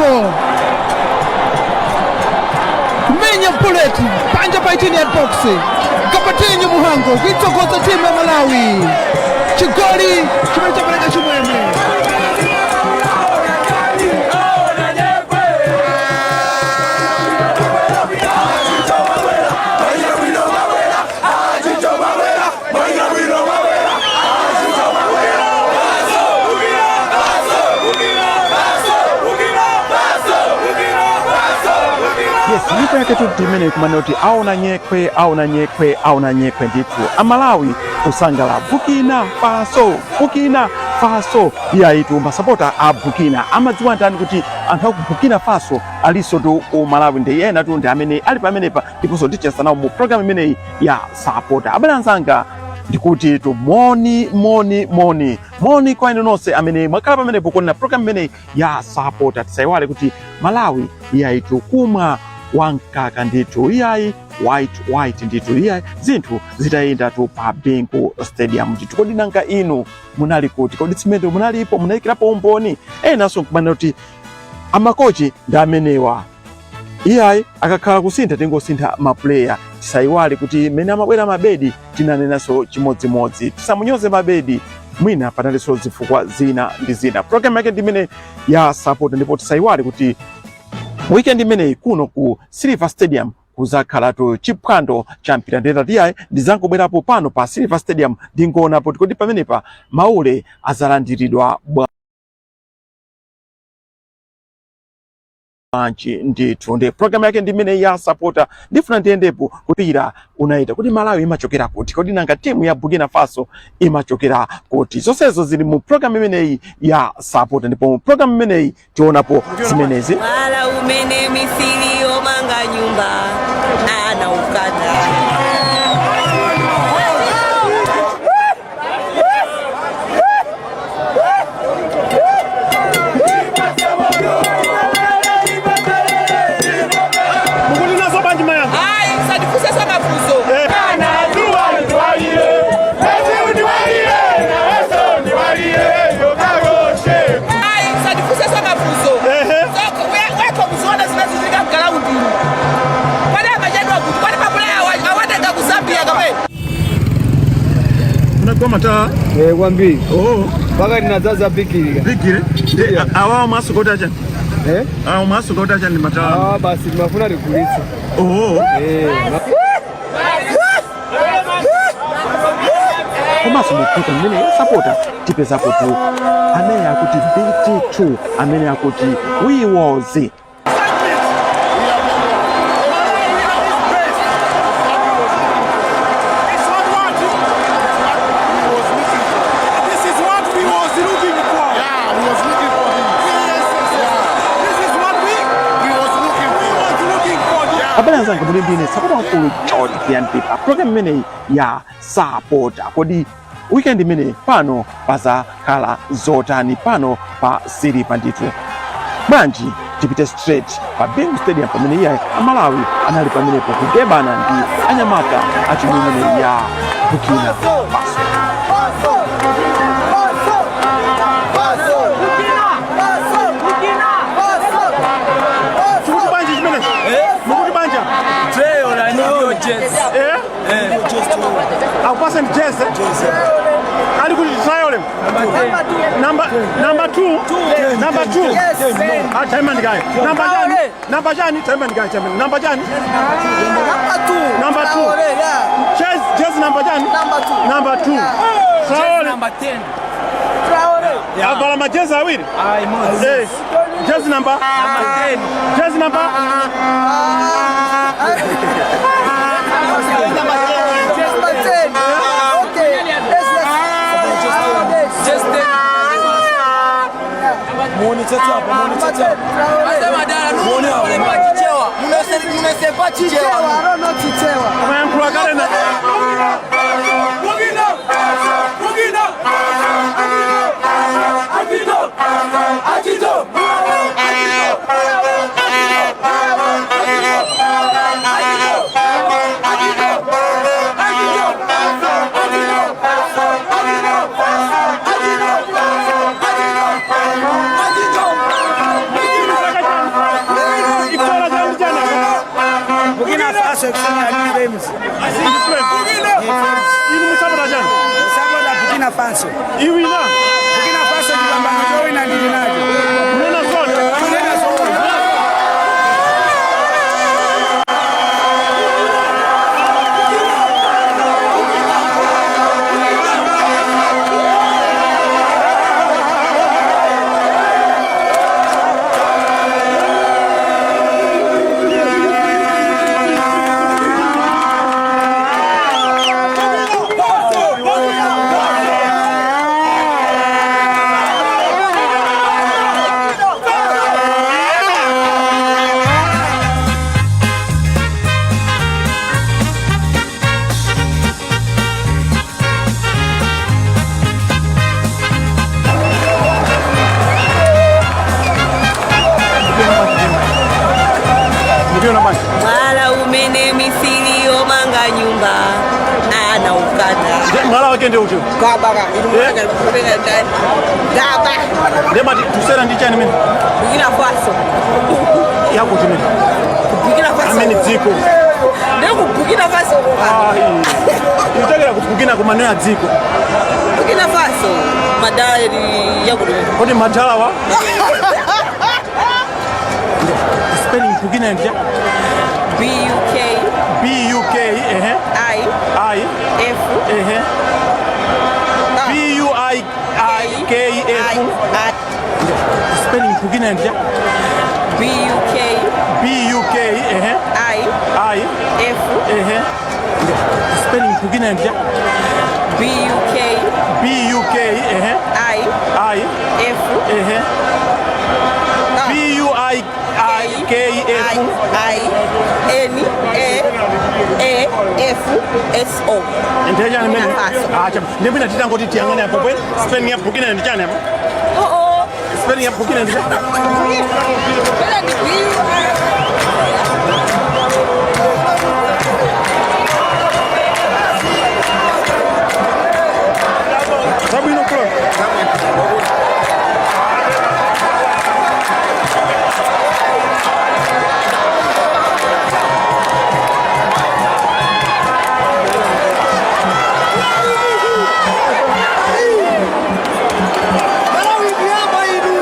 Mhango kumenya bullet panja pa 18 yard box. Kapateni Mhango kuitsogoza timu ya Malawi, chigoli chimene chapereka chimwemwe. Yes, nyimbo yake tu imene kumanena kuti aona nyekhwe, aona nyekhwe, aona nyekhwe. Ndithu Amalawi kusangala. Burkina Faso, Burkina Faso. Iyayitu, masapota a Burkina amadziwa ndani kuti anthu aku Burkina Faso alinso tu ku Malawi? Ndi ena tu ndi amene ali pamenepa, ndiponso ticheza nawo mu program imeneyi ya Sapota. Abale anzanga, ndikuti tu moni, moni, moni, moni kwa inu nonse amene mwakhala pamenepo kuonera program imeneyi ya Sapota. Tisayiwale kuti Malawi iyayitu kumwa wamkaka ndithu, iyayi, white white ndithu, iyayi, zinthu zitayendatu pa Bingu Stadium ndithu. Kodi nanga inu munali kuti? Kodi tsimendo munalipo? Munayikirapo umboni? Enanso nkumanena kuti amakochi ndi amenewa, iyayi, akakhala kusintha tingosintha mapuleya. Tisayiwale kuti mmene amabwera Mabedi tinanenanso chimodzimodzi. Tisamunyoze Mabedi, mwina panalinso zifukwa zina ndi zina. Program yake ndi imene ya Sapota, ndipo tisayiwale kuti weekend imeneyi kuno ku Silver Stadium kuzakhalatu chiphwando cha mpira. Ndetati iyayi, ndizangobwerapo pano pa Silver Stadium, ndingoonapo kodi pamenepa maule azalandiridwa bwanji ndithu. Ndi program yake ndi imene ya Sapota. Ndifuna ndiyendepo kupira unaita kuti Malawi imachokera kuti? Kodi nanga timu ya Burkina Faso imachokera kuti? Zonsezo zili mu program imeneyi ya Sapota, ndipo mu program imeneyi tionapo zimenezi. Mwala umene amisiri omanga nyumba anaukana. Mukuti nazo bwanji mayanga? Ayi, sadifunseso mafunso. Ayi, sadifunseso mafunso. Wekho kuziona zinazichitika m'ground. Kwani amachedwa kuti? Kwani mapuleya awatenga ku Zambia kapena? Munagwa mata? Eh, kwambiri. Oh. Mpaka tinadzaza bigiri. Bigire ndi awawa mwasuka kuti achani? Eh? Awa mwasuka kuti achani mata? Ah, basi timafuna tigulitse. Oh. Eh. Komanso mu program imene ya Sapota tipezapo tu amene akuti BT2, amene akuti we was. This is what we was looking for. Yeah, we was looking for this. Yes. This is what We was looking we for. was looking for. Abale anzanga, muli ndine Sapota wamkulu George BNP pa program imeneyi ya Sapota. Kodi weekend imeneyi pano pazakhala zotani pano pa Silver ndithu? Bwanji tipite straight pa Bingu Stadium pamene iyayi Amalawi anali pamenepo kugebana ndi anyamata a timu imeneyi ya Burkina Faso. Mukuti bwanji chimenechi? Mukuti bwanji? Eh? Akupaseni jezi? Ali kuti Traore? Number 2. Number 2. Ah, time and guy. Number chani? Number chani? Time and guy. Time. Number chani? Number 2. Jezi number chani? Number 2. Traore. Number 10. Avala majezi awiri. Eh. Jezi number? Number 10. Jezi number? Number 10. Okay. Yes. Just 10. Muone tete apa, muone tete apa. Muone apa. Munesepa Chichewa. I don't know Chichewa. Amayankhula kale na. Burkina! Burkina! Akito! Akito! Flames. Ndi Flames. Inu musapota chani? Sapota Burkina Faso. Iwina. Burkina Faso chipambano chowina ndili nacho. Kunena zona. Kunena zoona. Mukuiona bwanji? Mwala umene misiri yomanga nyumba anaukana. Ndiye mwala wake ndi uti? Gaba. Gaba. Ndiye mati tusera ndi chani mene? Burkina Faso. Yakuti mene. Burkina Faso. Amene dziko. Ndiku Burkina Faso. Ayi. Ikuchokera ku Burkina kumano ya dziko. Burkina Faso. Madali yakuti. Kodi madalawa? Spelling Burkina ndi B U K B U K ehe I I F ehe B U I I K F. I Spelling Burkina ndi B U K B U K ehe I I F ehe. Spelling Burkina ndi B U K B U K ehe I I F ehe B U I I K F I N A A F S O. Ndiye chani mene? Burkina Faso. Ah, chapa. Ndiye mwina titangoti tiyang'ane apo bwene. Spelling ya Burkina ndi chani apo? Oh oh. Spelling ya Burkina ndi chani? Bela ni B U I. Zabwino kulo. Malawi kuyamba inu.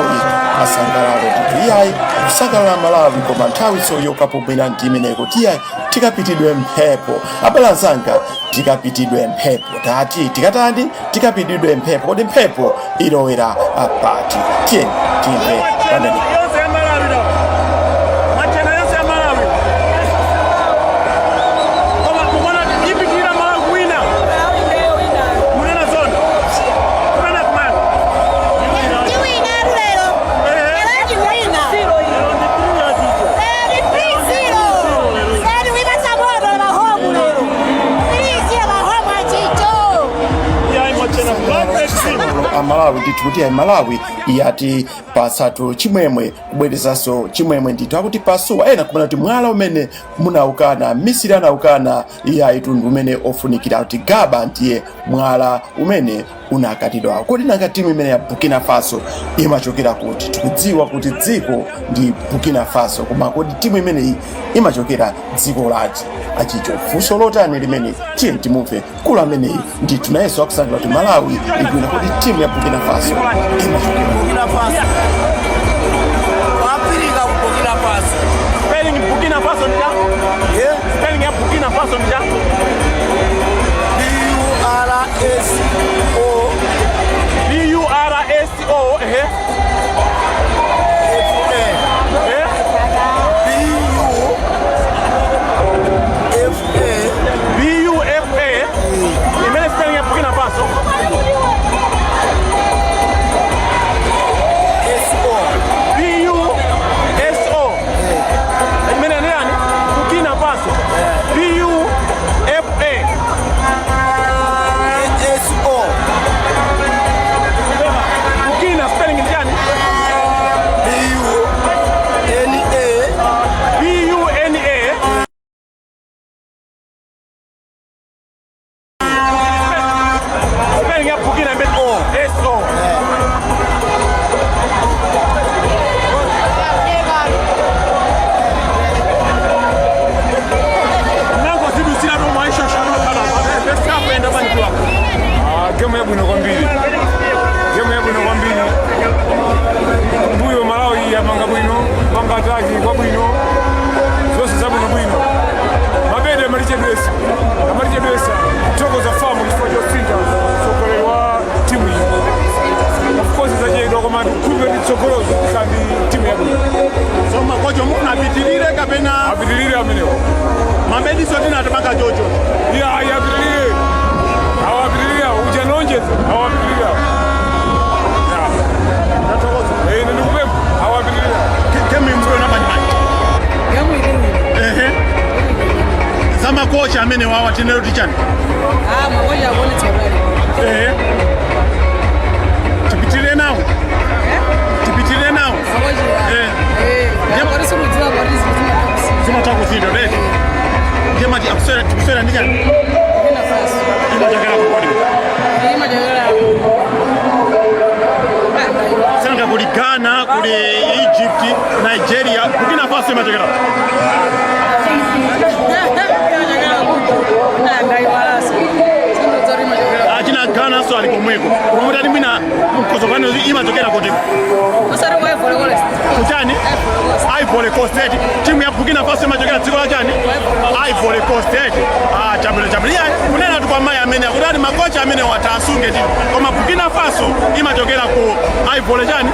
Amalawi asangalale kuti iyayi, kusangalala Malawi, koma nthawi yokapumira ndi imeneyi kuti iyayi, tikapitidwe mphepo. Abale anzanga, tikapitidwe mphepo, tati tikatani? Tikapitidwe mphepo. Kodi mphepo ilowera pati? Tiyeni timve pamene. Yonse ya Malawi da. Machena yonse ya Malawi. Koma mukuona ipitirira Malawi kuwina. Munena zona. Kumene kumene. Tiwina lero. Lero tiwina. Lero 3-0. Lero wipatsa moto mahomu lero. 3-0 mahomu achicho. Yayi, mwachena Black. Amalawi ndithu kuti ayi, Malawi yati pasatu chimwemwe, kubwerezanso chimwemwe ndithu. Akuti pasuwa ena kumana kuti mwala umene munaukana, misiri anaukana, iyayi, tundu umene ofunikira kuti gaba ndiye mwala umene unakatidwa. Kodi nanga timu imene ya Burkina Faso imachokera kuti? Tikudziwa kuti dziko ndi Burkina Faso, koma kodi timu imeneyi imachokera dziko lati? Achicho funso lotani limene? Tiye timumve mkulu ameneyi ndithu, nayenso akusangalala kuti Malawi ikuwina. Kodi timu ya Burkina Faso imachokera Burkina Faso. Afrika ku Burkina Faso. Spelling Burkina Faso ndi cha? Yeah. Spelling ya Burkina Faso ndi cha? B U R S O. B U R S O, ehe. F A. Eh? B U F A. B U F A. Imene spelling ya Burkina Faso. S O. B U S O. Imene ni yani? Burkina Faso. B U F A. S O. Burkina spelling ni yani? B U N A. B U N A. Spelling ya Burkina imene O. S O. Nango zidusira no maisha shano kana. First half enda banjwa. Ah, gemu yabwino kwambiri, gemu yabwino kwambiri. Mbuyo Malawi yapanga bwino, panga attack kwabwino, zonse zabwino bwino. Mabedi amalichedwesa, amalichedwesa. Thokoza FAM chifukwa chosintha mtsogoleri wa timu iyi. Of course zachedwa, koma ndikukhulupirira ndi tsogolozo kandi timu yabwino. So makocho mukunapitirire kapena? Apitirire amenewo. Mabedi so tinatapanga chocho. Iya, apitirire awo, apitirire awo, ujanonjeza awo, apitirire awo. Tathokoza. Eh, ndikupempha awo, apitirire awo. Gemu imbuyo nabanyimani. Ehe. Zamakocha amene wawa tinero tichani? Ah, makocha akuonetsa kale. Ehe. Tipitirire nawo. Tipitirire nawo. Makocha. Eh. Eh, kwani sikudziwa kwani zimatha. Zimatha kusintha leti. Ndiye mati akusera tikusera ndi chani? Burkina Faso. Imachokera kukodi. Imachokera. Sanga kuli Ghana, kuli Egypt, Nigeria, Burkina Faso imachokera. Imachokera. Ah, ndaiwalasa. Sindodzori imachokera. Achina Ghana so ali komweko. Koma mutati mwina mkozokano imachokera kuti? Usati kwa Ivory Coast. Kuchani? Ivory Coast eti. Timu ya Burkina Faso imachokera dziko la chani? Ivory Coast eti. Ah, chabwino, chabwino. Iya, kunena tu kwa mayi amene akuti ali makocha amene watasunge tino. Koma Burkina Faso imachokera ku Ivory chani?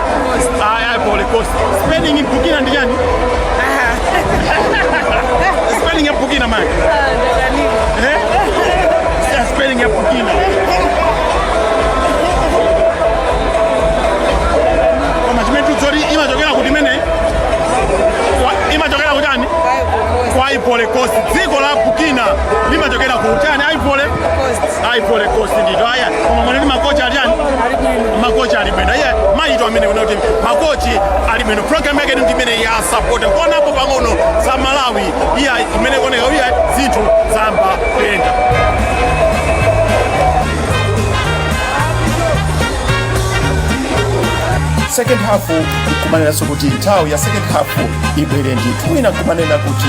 Ah, Ivory Coast. Spelling Burkina ndi chani? Spelling ya Burkina, man. Ah, ndakanika. Eh? Spelling ya Burkina. Koma chimene tudzoti imachokera kuti imene? Imachokera kuchani? Kwa Ivory Coast. Kwa Ivory Coast. Dziko la Burkina limachokera ku chani? Ivory Coast. Ivory Coast ndito. Aya, koma mwene ndi makocha ali chani? Ali bwino. Makocha ali bwino. Iye mayito amene una kuti makochi ali bwino. Program yake ndi imene ya support kuonapo pang'ono za Malawi. Iya, imene kuoneka iya zinthu zamba kuyenda. Second half nkumanenanso kuti nthawi ya second half ibwere ndithu. Wina nkumanena kuti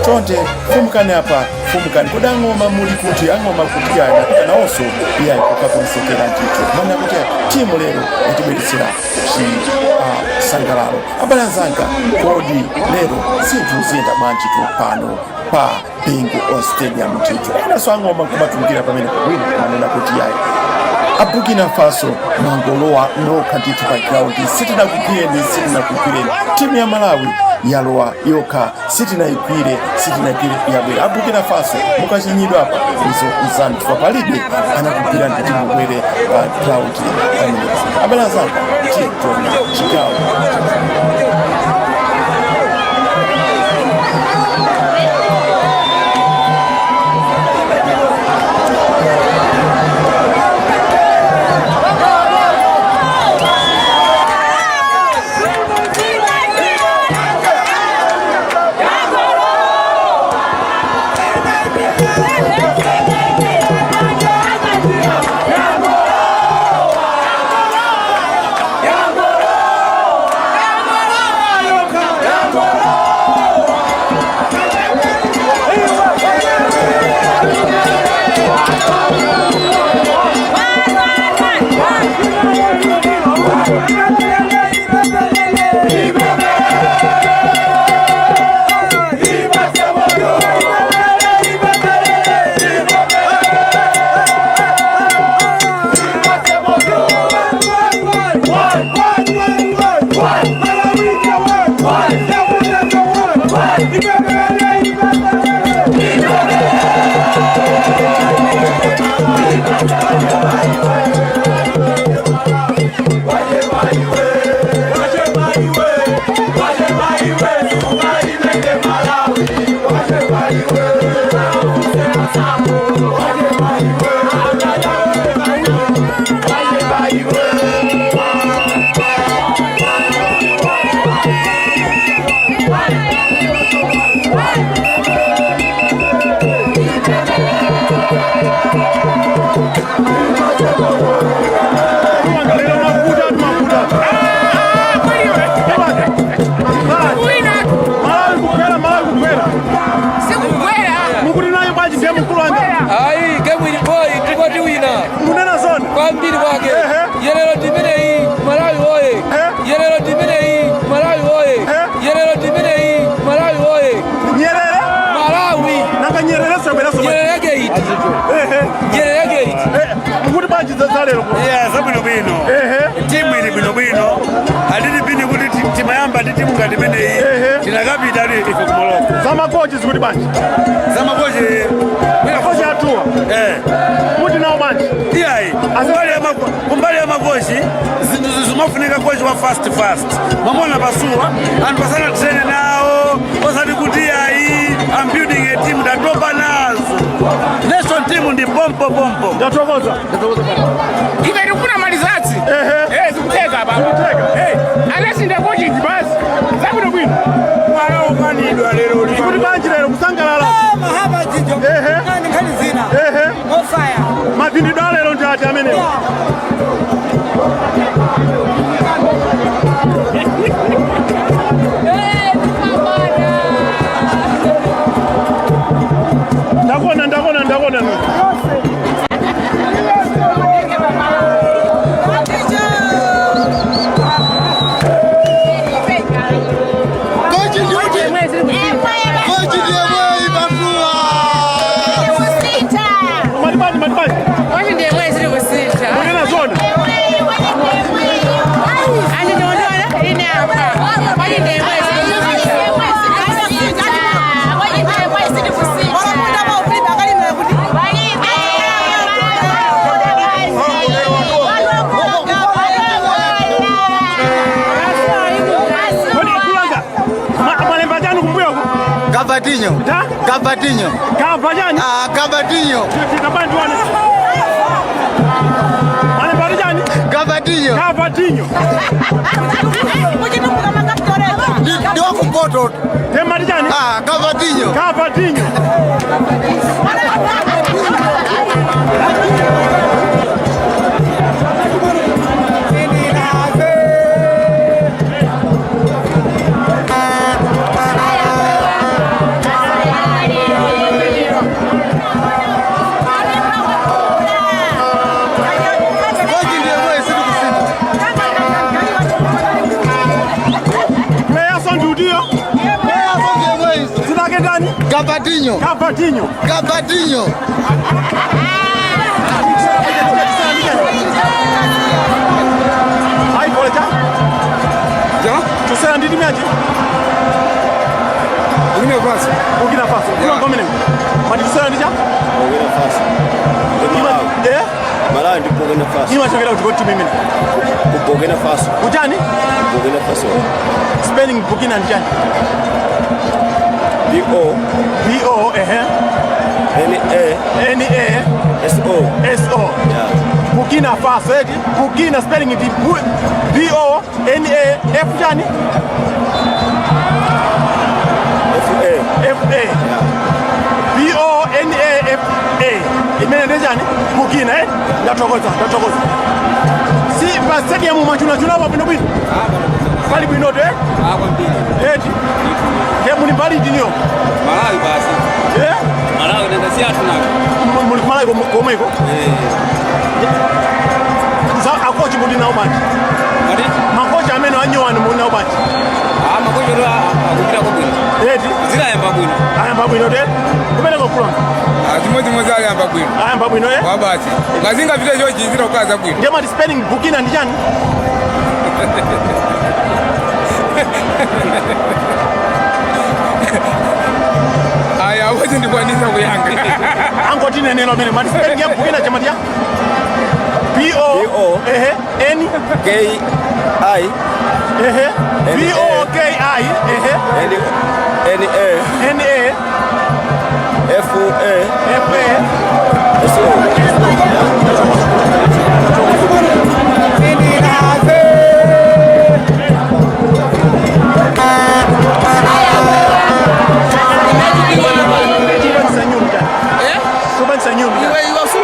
Chonde fumukani apa, fumukani. Kodi ang'oma muli kuti? Ang'oma kuti ayi napita nawonso iyayi kukakonzekera ndithu, mana kuti timu lero yatibweretsera chisangalalo. Abale anzanga, kodi lero zinthu ziyenda bwanji tu pano pa Bingu Stadium ndithu? Enanso ang'oma kumatulukira pamene wina manena kuti yayi, a Burkina Faso mwangolowa nokha ndithu pa ground, sitinakugwireni, sitinakugwireni. Timu ya Malawi yalowa yokha, sitinayigwire, sitinayigwire, yabwera. A Burkina Faso mukachinyidwa apa izo nzanu, chifukwa palibe anakugwirani kuti mubwere pa ground pamenepo. Abale anzanga, tiyeni chigawo. Lero mafuta ati mafuta. Malawi kukwera, Malawi kukwera. Sikugwera. Mukuti nayo bwanji game, mkulu wanga? Ayi, game ili boy, tikoti wina. Munena zona. Kwambiri kwake. Ehe. Yerero ndimeneyi, Malawi woye. Yerero ndimeneyi, Malawi woye. Yerero ndimeneyi, Malawi woye. Nyerere. Malawi. Nanga Nyerere sabwera so. Nyerere yake iti. Nyerere yake iti. Mukuti bwanji za lero? Yeah, zabwinobwino. Timu ili bwinobwino, alili bini kuti timayamba ndi timu ngati imeneyi, tinakapita ali ife ku Morocco. Zamakochi zikuti bwanji? Zamakochi. Makochi atuwa. Muti nawo bwanji? Iyayi, kumbali ya makochi zinthu zimafunika kochi wa fast fast. Mamona pasuwa anthu asana train nawo, osati kuti iyayi, I'm building a team, ndatopa nazo. National team ndi pompo pompo. Ndathokoza. Ife tikufuna malizatsi. Eh, zikuteka baba. Zikuteka. Eh, anasinda kochi basi. Zabwino bwino. Mwana ukanidwa lero. Zikuti bwanji lero, kusangalala? Mahaba jijo. Nkhani nkhani zina. Mofaya. Mapindidwe alero ndi ati amenewo? Ndakona, ndakona, ndakona. Kochi ndiuti. Kochi ndiye mweyi pasua. Malibani, malibani. Kochi ndiye mwe ziri kusintha. Munena zona. Andinondola ine apa. Kochi ndiye mwe ziri kusintha. Kodi kulanga. Malemba chani kumbuyoko? Gabadinho. Ta? Gabadinho. Gava chani? Ah, Gabadinho. Tabandi wane. Malemba chani? Gabadinho. Gabadinho. Ndi wakumpoto. Temati chani? Ah, Gabadinho. Gabadinho. Gabadinho. Gabadinho. Gabadinho. Ayi pole cha? Ja? Tusera ndi timu yanji? Burkina Faso. Burkina Faso. Kuna ngomene. Mati tusera ndi cha? Burkina Faso. Ima eh? Malawi ndi Burkina Faso. Imachokera kuti timu imene. Ku Burkina Faso. Kuchani? Burkina Faso. Spelling Burkina ndi chani? B O B O ehe. N A N A S O. S O. Yeah. Burkina Faso eti Burkina spelling ndi B O N A F chani? F A. F A. B O N A F A. Imene ndi chani? Burkina eh? Ndathokoza, ndathokoza. Si pa stadium mwachunachuna apa bwino bwino. Pali bwino to eh? Eti. Ndiye muli mbali ndiniyo. Malawi basi. Eh? Malawi nenda si athu nako. Muli kumalawi komweko? Za akochi muli nawo bwanji? Kodi? Makocha amene anyowani muli nawo bwanji? Ah, makocha ndo akupita kwabwino. Eti. Zirayamba bwino. Ayamba bwino te? Kumeneko kulonga. Chimodzimodzi ayamba bwino. Ayamba bwino eh? Wabasi. Ngazingapita chochi zira kukaza bwino. Ndiye mati spelling Burkina ndi chani? Aya, apochi ndikwanisa kuyanga. Angoti neneno amene mati spelling ya Burkina chamati ya? B O B O ehe N K I ehe N B O K I ehe N N A N A F A F A S O. Tubanisa nyumba chani? Eh? Tubanisa nyumba. Iwe iwe su.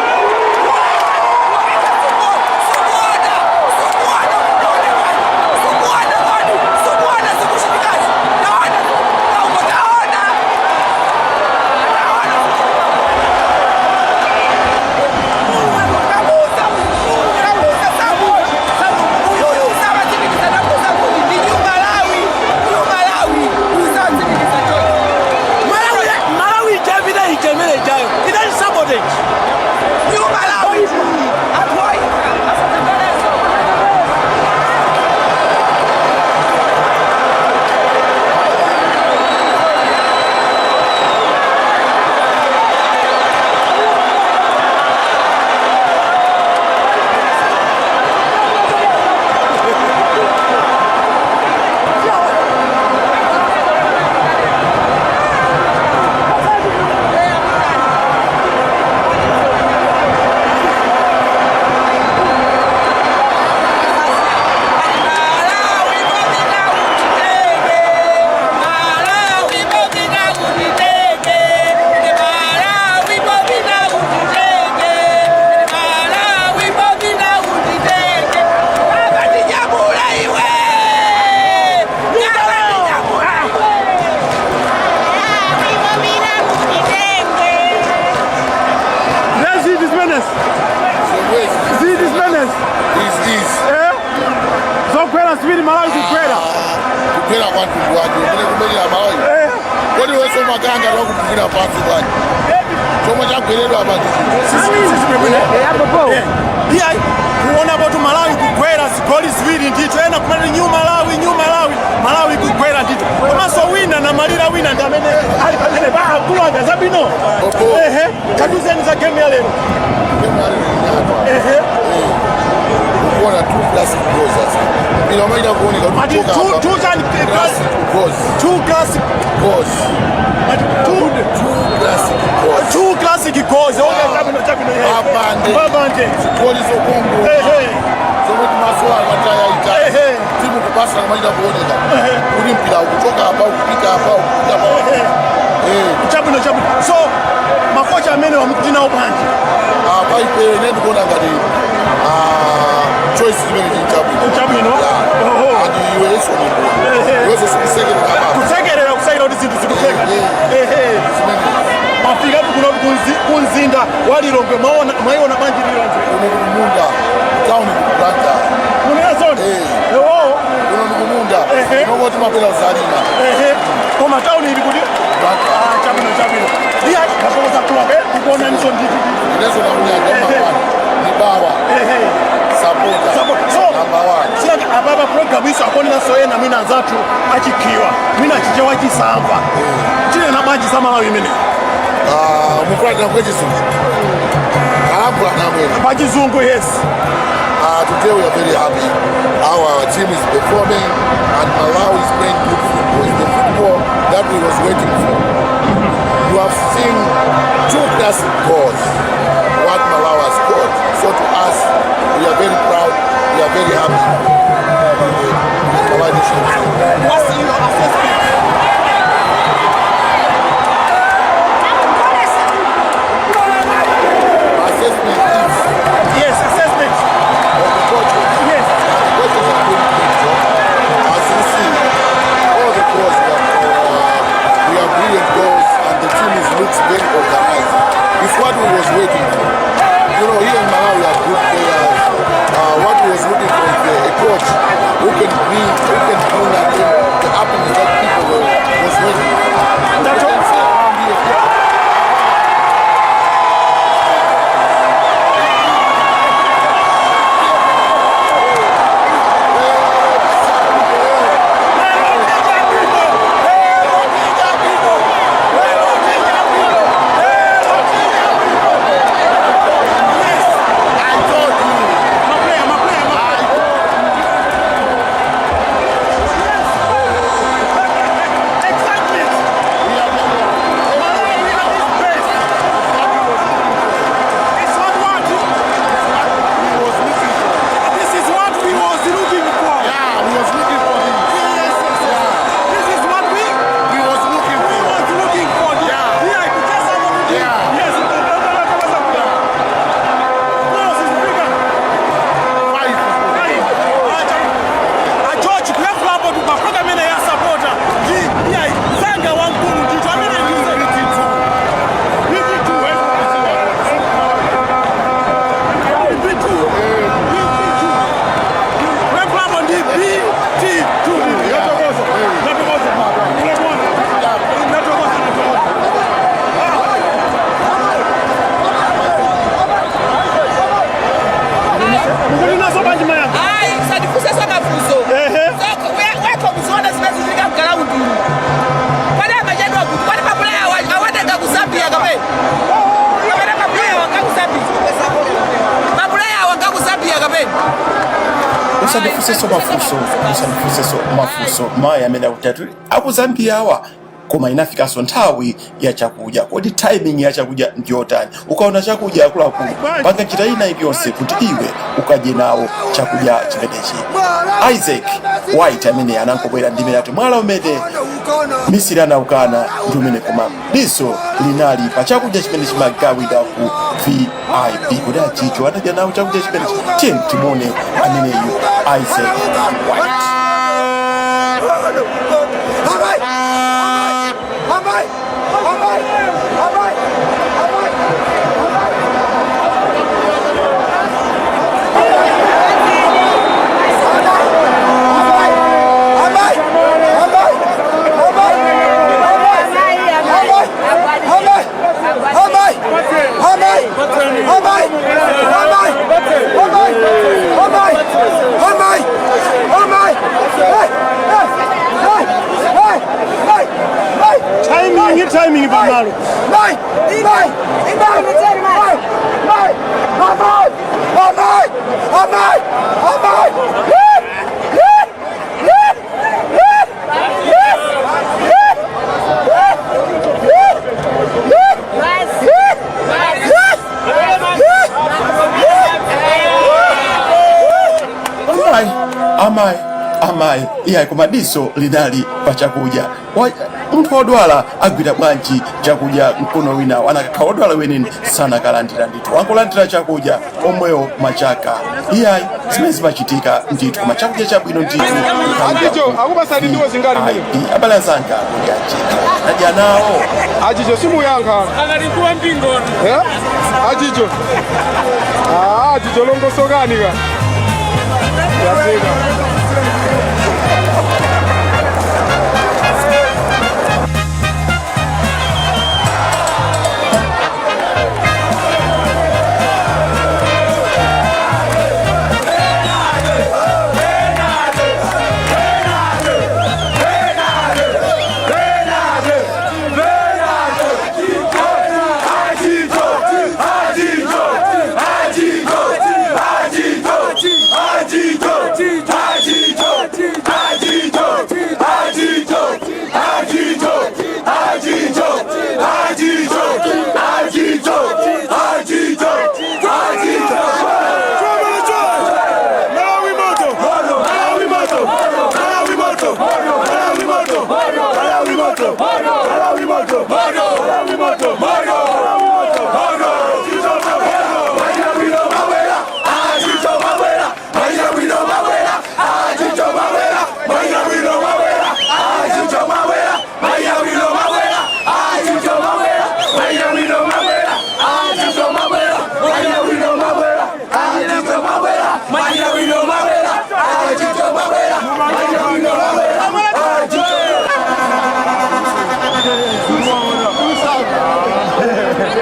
Malawi ijapita ijamene ijayo. Idali sabotage. Zidi zimenezi. Zidi zimenezi. Eh? Zokwera ziwiri Malawi kukwera. Kukwera kwa mtundu wake umene kumelera Malawi. Kodi wenso makanga lwakupukira pansi bwanji? Chomwe chagweredwa apa ndi Iyayi kuona poti Malawi kugwera zigoli ziwiri ndithu ena kumene new Malawi new Malawi Malawi kugwera ndithu komanso wina namalira wina ndi amene ali pamene pa akuluanga zabwino. Ehe, katuzeni za game ya lero. Ehe. Kuona two classic goals sasa. Mpira umaita kuoneka Ati kutoka two hapa. two chani Classic goals. Two classic goals. Ati two Two classic goals. Two classic goals. Okay, chabwino chabwino. Babande. Babande. Zigoli zokongola. Ehe. Zomwe timasowa akataya Ehe. Timu kupasa kumaita kuoneka. Kuti mpira ukuchoka apa ukupita apa ukupita apa. Ehe. Chabwino chabwino. So makocha amene wamukuti nawo bwanji. Apa ife ine ndikuona ngati choice zimene chili chabwino. Chabwino. Oho. Ati iwenso ni iwenso sikusekerera apa. Kusekerera kusekera kuti zinthu zikutheka. Ehe. Mafika kuno kumzinda wa Lilongwe mwaona mwaiona bwanji Lilongwe. Kuno kumunda town ku Blantyre. Munena zona. Ewo. Kuno ndi kumunda. Ehe. Kunoko timapera uzalima. Ehe. Koma town ili kuti Blantyre. Ah, Chabwino, chabwino. Iya, ndatokoza club tikuonaninso ndithu. Ineso nakunyanja mapano ni bawa supporter. Support. So, number one. Sinanga apapa program iso akoneranso ena mwina anzathu achikhiwa, mwina Achichewa chisamva. Tinena bwanji za Malawi imene? Ah, mufuna kwa Chizungu kalambula namwene. Pa Chizungu, yes. Today we are very happy. Our team is performing and Malawi is playing good football. It's the football that we was waiting for. You have seen two classic goals, what Malawi has scored. So to us, we are very proud, we are very happy with the Malawi national team. What's your assessment? My assessment is Yes, assessment. Of the coaches. Yes. The coaches are doing a great job. As you see, all the goals we have brilliant goals, and the team looks very organized. It's what we was waiting for. Here in Malawi we have good players. What we was looking for is a coach who can bring that team, the happiness that people was waiting for. That's You can see around here. I told you. Maplayer, maplayer, maplayer. Excitement. Malawi at its best. It's not what This is what we was looking for. Yeah, we was looking for this. Yes. This is what We was looking we for. was looking for. Yeah. Yeah, kucheza na Yeah. Yes. Goals is bigger. Five. A George kuyankhulapo tu pa program imene ya supporter ndi iya zanga wamkulu ndithu amene ndize BT2 BT2 BT2 BT2 kuyankhulapo ndi BT2. Ndatokoza, ndatokoza, ndatokoza, ndatokoza. Mukuti naso bwanji mayanga? Ayi, sandifunseso mafunso. Soko wekho kuziona zimene zichitika mground. Kwani amachedwa kuti kwani maplayer awatenga ku Zambia kapena kapena maplayer wanga ku Zambia, maplayer wanga ku Zambia kapena? Usandifunseso mafunso, usandifunseso mafunso. Mayi amene akuti ati akuzambiyawa, koma inafikanso nthawi ya chakudya. Kodi timing ya chakudya ndiyotani? Ukaona chakudya, akuluakulu, panga njira ina iliyonse kuti iwe ukadye nawo chakudya chimenechi. Isaac White amene anankobwera ndimene ati mwala umene misiri anaukana ndi umene, koma diso linali pa chakudya chimene chimagawidwa ku VIP. Kuti achicho anadya nawo chakudya chimenechi? Tiye timuone ameneyu Isaac White. Amai! Amai! Amai! Amai! Amai! Amai! Amai! Amai! Amai! Amai! Amai! Amai! Amai! Amai! Amai! Amai! Amai! Amai! Amai! Hey! Hey! Hey! Hey! Hey! Hey! Timing, timing pamalo. Mai! Mai! Mai! Mai! Mai! Amai! Amai! Amai! Amai! Yeah! Yeah! Yeah! Yeah! Yeah! Yeah! Yeah! Yeah! Yeah! Yeah! Yeah! Amayi, amayi, amayi, iyayi, koma diso linali pa chakudya. Munthu wodwala agwira bwanji chakudya mkono winawo? Anakakhala wodwala wenene sanakalandira ndithu, wangolandira chakudya omwewo machaka. Iyayi, zimene zimachitika ndithu, koma chakudya chabwino ndithu. Achicho, akupasani ndiwo zingati mene? VIP, abale azanga, kuti achicho nadya nawo. Achicho simuyankha. Akalikuwa mpingono. Eh? Achicho. Ah, achicho longosokani ka. Yafika.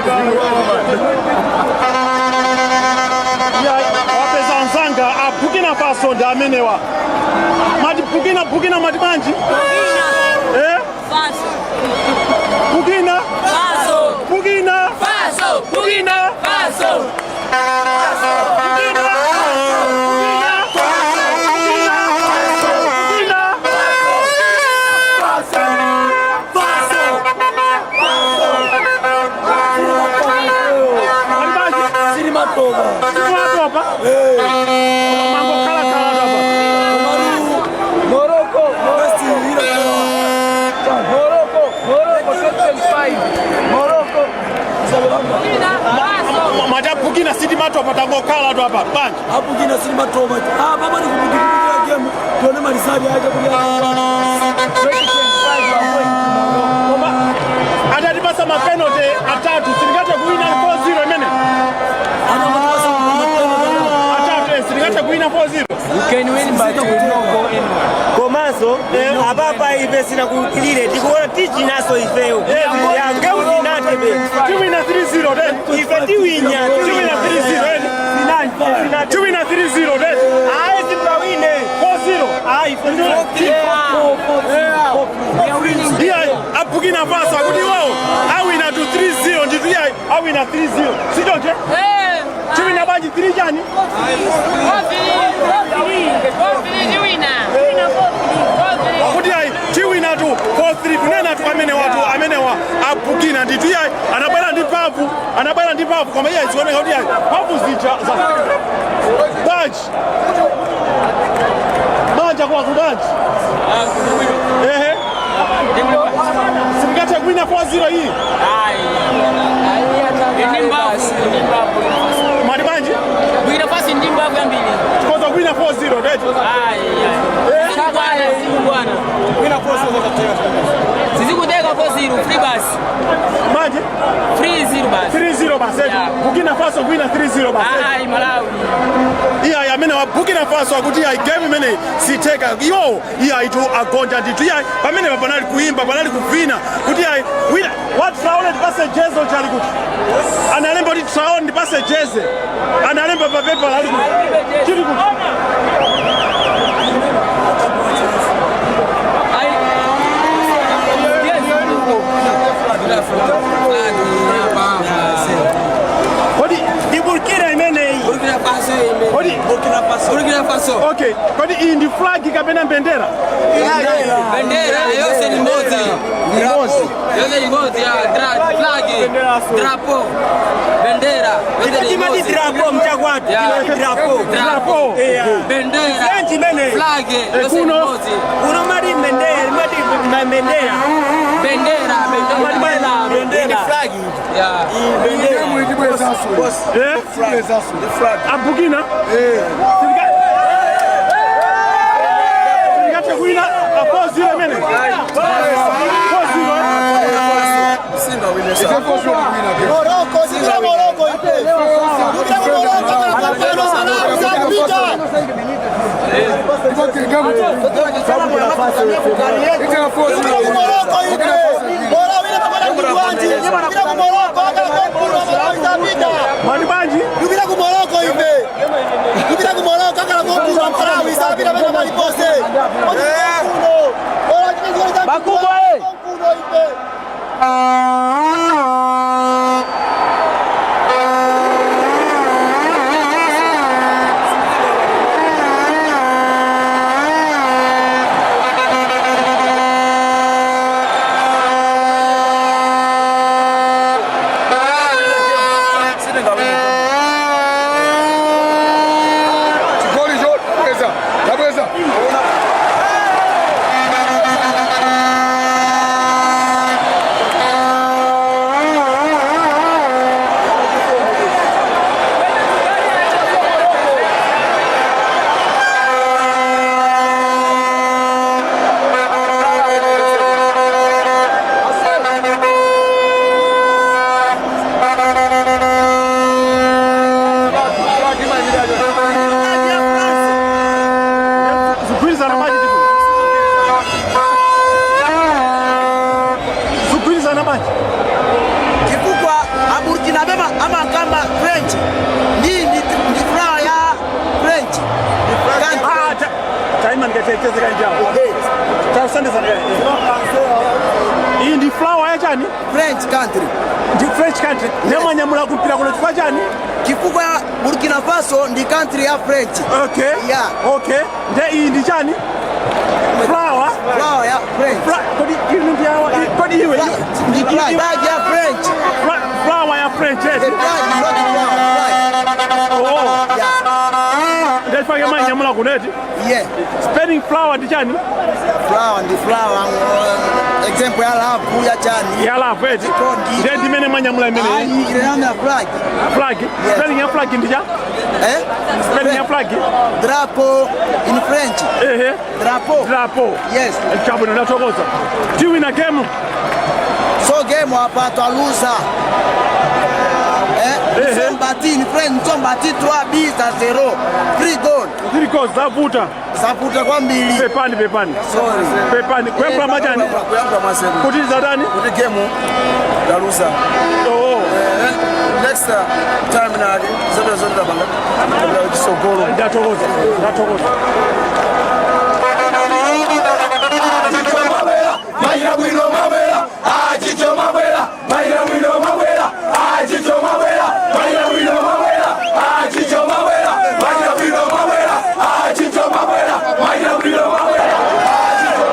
Ya, wapeza anzanga a Burkina Faso ndi amenewa. Mati Burkina, Burkina mati bwanji? Eh? Faso. Burkina? Faso. Burkina? Faso. Burkina? Faso. Burkina? Burkina? Burkina? Faso. Mati bwanji? Silimatopa. Silimatopa? Mango khala khala apa. Morocco, Morocco, Morocco, 2025. Morocco. Mati Burkina sitimatopa, tangokhala tu apa. Bwanji? A Burkina silimatopa. Ah, papa ni kupikira game. Tuone malisadi aje kulia. 2025 we are going to Morocco. Koma atatipasa ma penalty atatu sitingathe kuwina 4-0 imene? Atatu sitingathe kuwina 4-0? We can win, but we will not go anywhere. Komanso apapa ife sinakulire, tikuona tichinaso ifeyo ngeuzinate be. Tiwina 3-0 then. Ife tiwinya. Tiwina 3-0 then. Tiwina 3-0 then. Ayi, sipawine. 4-0. Ayi. Iya, a Burkina Faso akuti iwowo awina to 3-0 ndithu. Iya, awina 3-0, sichonche? Tiwina bwanji? 3 chani? Tiwina. Akuti ayi, tiwina tu 4-3, kunena tu amene watu amenewa a Burkina ndithu. Iyayi, anabwera ndi mphamvu, anabwera ndi mphamvu, koma iyayi, zioneka kuti iyayi, mphamvu zija za bwanji banja kwa kubanji. Ehe, sitingathe kuwina 4-0 iyi? Mati bwanji? Burkina Faso ndi mbavu yambiri. Tikoza kuwina 4-0 right? Bwana, bwana. Sizikuteka 4-0, free basi. Manje? 3-0 basi. 3-0 basi. Yeah. Burkina Faso kuwina 3-0 basi. Ayi, Malawi. Iyayi, amene wa Burkina Faso akuti iyayi, game imene sitheka iwowo, iyayi tu agonja ndithu. Iyayi, pamene panali kuimba, panali kuvina kuti iyayi wina wa Traore, ndipase jezi chali kuti analemba kuti "Traore, ndipase jezi", analemba pa paper ali kuti chili kuti. Kodi Ndi Burkina imeneyi. Burkina Faso. Kodi Burkina Faso. Burkina Faso. Okay, kodi iyi ndi flag kapena mbendera? Bendera yose ni mozi. Yose ni mozi ya flag, drapeau, bendera. Yose ni Timati mozi. drapeau mchakwatu. Timati drapeau. Drapeau. Bendera. French imeneyi. Flag yose ni Kuno. mozi. Uno mati mbendera, mati mbendera. Bendera, bendera. Bendera. Yeah. Eh? A Burkina sitingathe kuwina a 4-0 imene, 4-0? Morocco, si Morocco, Morocco, Morocco, Morocco, Morocco. Mati bwanji? Kupita ku Morocco ife. Kupita ku Morocco akala kokuno Malawi sapita pena palipose. Bakubwa, eh. Kuno ife. Chigoli cho tabweza, tabweza. Amakamba French. Ndi flower ya French. Ah, taima ndikachecheze kanjawo. Tasandisa. Iyi ndi flower ya chani? French country. Ndi French country. Nemwanyamula kumpira kuno chifukwa chani? Chifukwa Burkina Faso ndi country ya French. Okay. Yeah. Okay. Nde iyi ndi chani? Flower. Flower ya French. Kodi inu ndi awa? Kodi iwe? Ndi flag ya French. Flower ya French. The flag, not flower, flag. Oh. Yeah. Ndachifukwa mwanyamula kuneti? Yeah. Spelling flower ndi chani? Flower ndi flower. Example ya love ya chani. Ya love eti. Ndiye ndimene mwanyamula imene. Ayi, ile ya flag. Flag. Spelling ya flag ndi cha? Eh? Spelling ya flag? Drapeau in French. Ehe. Drapeau. Drapeau. Yes. Chabwino, ndathokoza. Tiwina game. So game hapa twaluza. Eh? Nous sommes battus in French, nous sommes battus 3 buts à 0. 3 goal. 3 goals zavuta. Zavuta kwambiri. Pepani, pepani. Sorry. Pepani. Kwempula majani. Kuyamba masebe. Kuti zadani? Kuti game taluza. Oh. Next time nake zobera zobera banga. Zobera chisogolo. Ndathokoza. Ndathokoza. Maira bwino mabwera, achicho mabwera, maira bwino mabwera, achicho mabwera, maira bwino mabwera, achicho mabwera, maira bwino mabwera, achicho mabwera, maira bwino mabwera, achicho.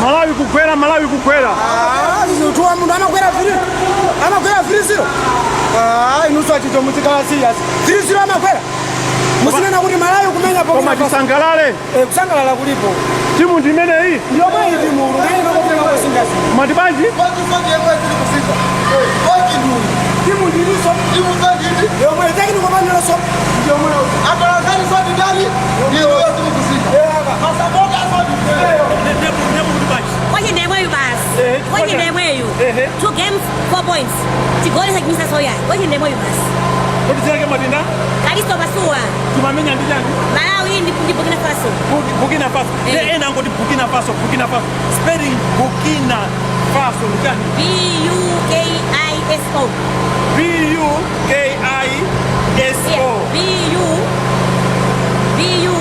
Malawi kukwera, Malawi kukwera. Tuwa munhu anakwera 3, anakwera 3-0. Ah, inusu achicho mutsikala serious. 3-0 anakwera. Musinena kuti Malawi kumenya Koma Burkina Faso. tisangalale. Eh, kusangalala kulipo. Timu ndi imeneyi. Ndiyomwe iyi timu ndani inokotenga kusingazi. Matibanji? Timu ndiliso. Timu ndili. Yomwe technical komandiloso. Ndiyomwe. Akalangani sodi ndani? Ndiyo tiri kusika. Masapota sodi. Kochi ndemweyu basi. Kochi ndemweyu. 2 games, 4 points. Chigoli chachimisa soya. Kochi ndemweyu basi. Kuti zileke matinda? Kalisto Pasuwa. Tumamenya ndi chani? Malawi ndi Burkina Faso. Burkina Faso. Nde ena angoti Burkina Faso, Burkina Faso. Spelling Burkina Faso ndi chani? B U K I S O. B U K I S O. B U B U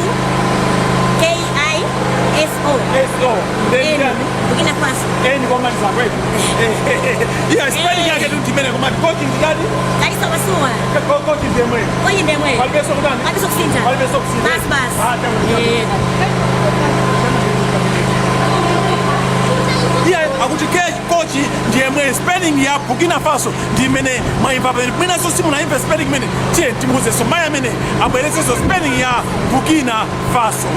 K I S O. S O. Nde N. chani? Burkina Faso. N kwamaliza kweli. Yeah, spelling yake ndi ndimene koma coach ndi chani? Kalisto Pasuwa. Coach ndi yemweyo. Kochi ndemweyu. Palibenso kutani? Palibenso kusintha. Palibenso kusintha. Basi basi. Ah, chabwino. Eh. Iye akuti kochi ndiye mwe spelling ya Burkina Faso ndi imene mwaimva pamene mwinanso simunaimve spelling imene tiye timuuzenso mayi amene abwerezenso spelling ya Burkina Faso.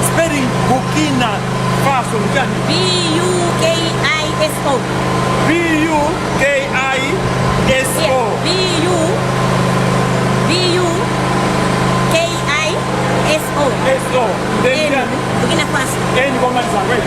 Spelling Burkina Faso ndi chani? B U K I S O. B U K I S O. B U B U K I S O. S O. Ndi chani? Burkina Faso. N kwamaliza kweli.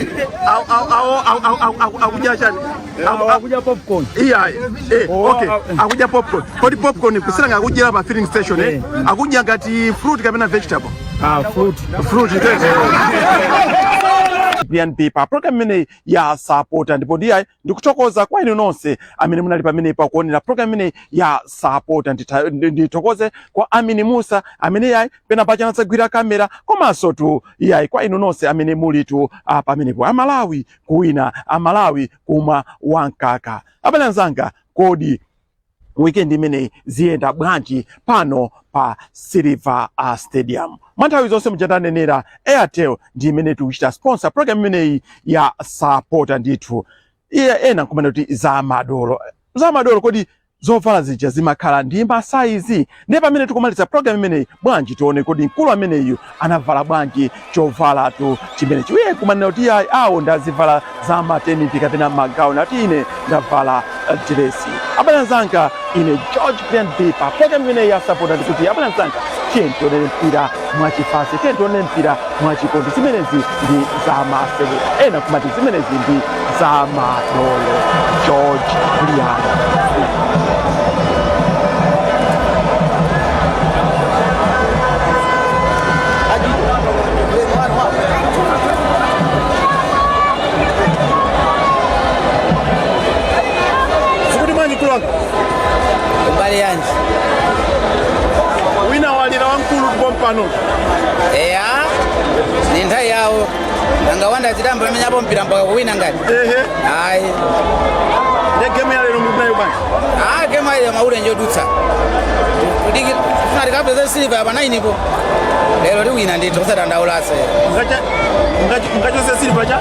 Akudya chani? Akudya popcorn. Iya, okay, akudya popcorn. Kodi popcorn kusiranga akudyera pa filling station, eh? Akudya ngati fruit kapena vegetable? Ah, fruit. Fruit. BNB pa program imeneyi ya Sapota. Ndipo ndiyayi, ndikuthokoza kwa inu nonse amene munali pamene pakuonera program imeneyi ya Sapota. Ndithokoze kwa Amini Musa amene yayi pena pacha anadzagwira kamera, komanso tu yayi kwa inu nonse amene muli tu pamenepo. Amalawi kuwina, Amalawi kumwa wankaka. Abale anzanga, kodi weekend imeneyi ziyenda bwanji pano pa Silver Stadium? Mwa nthawi zonse muchatanenera, Airtel ndi imene tikuchita sponsor program imeneyi ya Sapota ndithu. Iye ena nkumene kuti zamadolo, zamadolo, kodi zovala zija zimakhala ndi masaizi? Ndiye pamene tikumaliza program imeneyi, bwanji tione kodi mkulu ameneyu anavala bwanji chovalatu chimenechi. Iye kumanena kuti ayi, awo ndazivala za maternity kapena magauni, ati ine ndavala diresi. Abale anzanga, ine George Brian B pa program imeneyi ya Sapota ndikuti, abale anzanga, tiye tionere mpira mwachifasi, tiye tionere mpira mwachikondi. Zimenezi ndi zamasewera, ena kumati zimenezi ndi zamadolo. George Brian B. Zikuti bwanji, mkulu wanga? Mbali yanji? Wina walira wamkulu pompano. Eya, ni nthawi yawo. Nanga zidambo amenyapo mpira mpaka kuwina ngati? Ehe. Ayi. Ndi game ya lero mukunayo bwanji? Ah, game ile maule njodutsa. Kudiki funa tikapeza Silver pa 9 po. Lero tiwina ndithu, kusadandaulase. Mungachose Silver cha?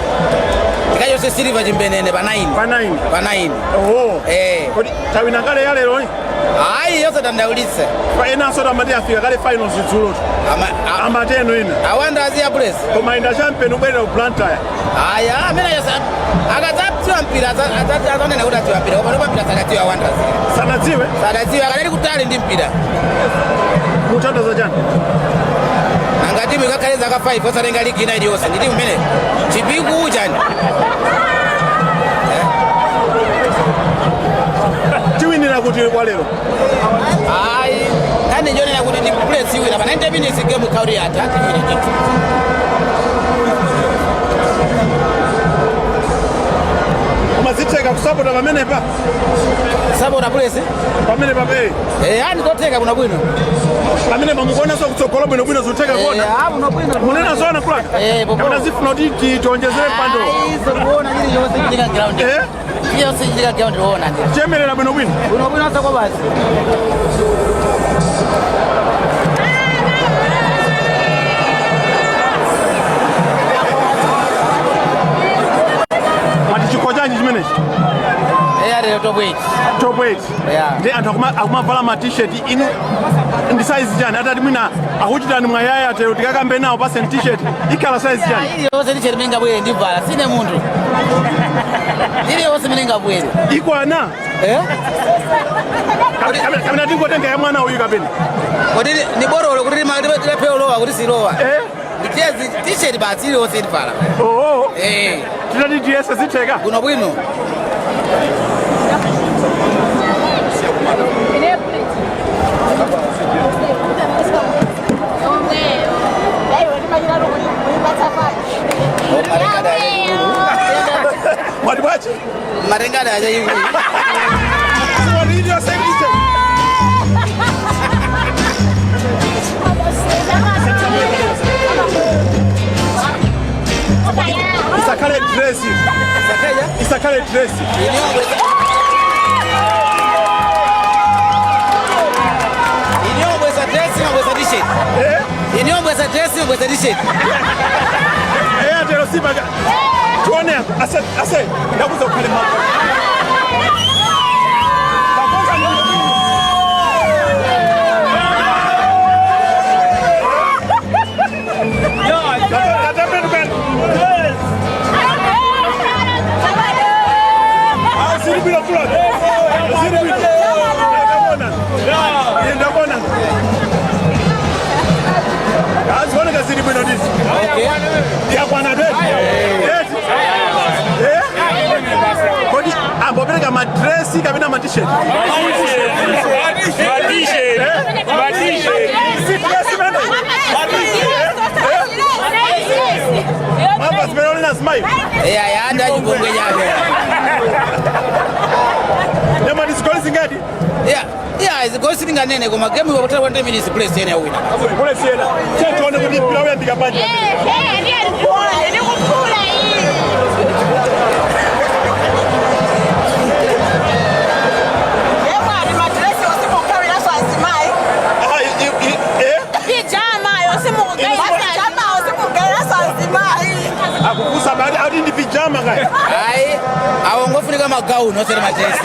Tikachose Silver chimbenene pa 9. Pa 9? Pa 9. Oho. Eh. Kodi tawina kale ya lero? Ayi, yosadandaulitsa. Pa enanso tamati afika kale finals dzulo. Amateno ina. Awanda aziya Bullets. Koma inda champion ubwerera ku Blantyre. Aya, amene yasa akadzadziwa mpira adzanena kuti adziwa mpira, koma mpira sakadziwa Wanderers. Sanadziwe? Sadadziwa, akadali kutali ndi mpira. Mutandaza chani? Nanga timu ikakhale zaka 5 osatenga ligi ina iliyonse, ndi timu imene Chipiku chani? Tiwinira kuti kwa lero? Ayi, nkhani njonena kuti ndi Bullets iwina pa 90 minutes, game ikhauli yatha, tiwina ndithu. Koma zitheka kusapota pamenepa? Sapota Bullets? Pamenepa pe. Eh, ani totheka kuno bwino. Pamenepa mukuonanso kutsogolo bwinobwino, zikutheka kuona? Eh, ah, kuno bwino. Munena zoona kulaka? Eh, popo. Kapena zifuna kuti tionjezere mpando? Ayi, zokuona chiliyonse chitika ground. Eh? Chiliyonse chitika ground tiona ndi. Chemerera bwinobwino. Bwino bwino sako basi. Mati chikho chanji chimenechi? Airtel Top 8. Top 8. Yeah. Ndi anthu akumavala ma t-shirt, inu ndi size chani? Atati mwina akuchitani mwayaya tero tikakambe nawo paseni t-shirt, ikhala size chani? Iliyonse t-shirt imene ingabwere ndivala, sine munthu. Iliyonse imene ingabwere. Ikwana? Eh? Kapena tingotenga ya mwana uyu kapena? Kodi ni borolo kuti limalephe ulowa kuti silowa? Eh? Nditezi t-shirt basi iliyonse ndivala. Oo. Eh. Titati tiyese zitheka? Bwino bwino. Mwati bwachi? Matengada aja hivi. Mwati iliyonse t-shirt. Isakhale dress. Isakhale dress. Iniyobweza dress, inobweza t-shirt. Eh? Iniyobweza dress, inobweza t-shirt. Airtel sipa tuone apa. Ase ase ndakuza ukhale mako. Takonza bwinobwino. Tatembenuka. Ah, ziri bwino kula. Ziri bwino. Ndabona. Ndabona. Ah, zioneka ziri bwino ndizi. Yakwana beti. Eti. Madiresi kapena matisheti? Mamba zimene onena zimayi. Yeah, anda chipongwe chake. Nema ndi zigoli zingati? Yeah, zigoli sitinganene, koma game ikutha 20 minutes, Bullets ena wina. Bullets ena. Tiye tione kuti mpira uyambika bwanji. Akukusa bali ati ndi pijama kaya. Ayi, awo ngofunika magauni osati madiresi.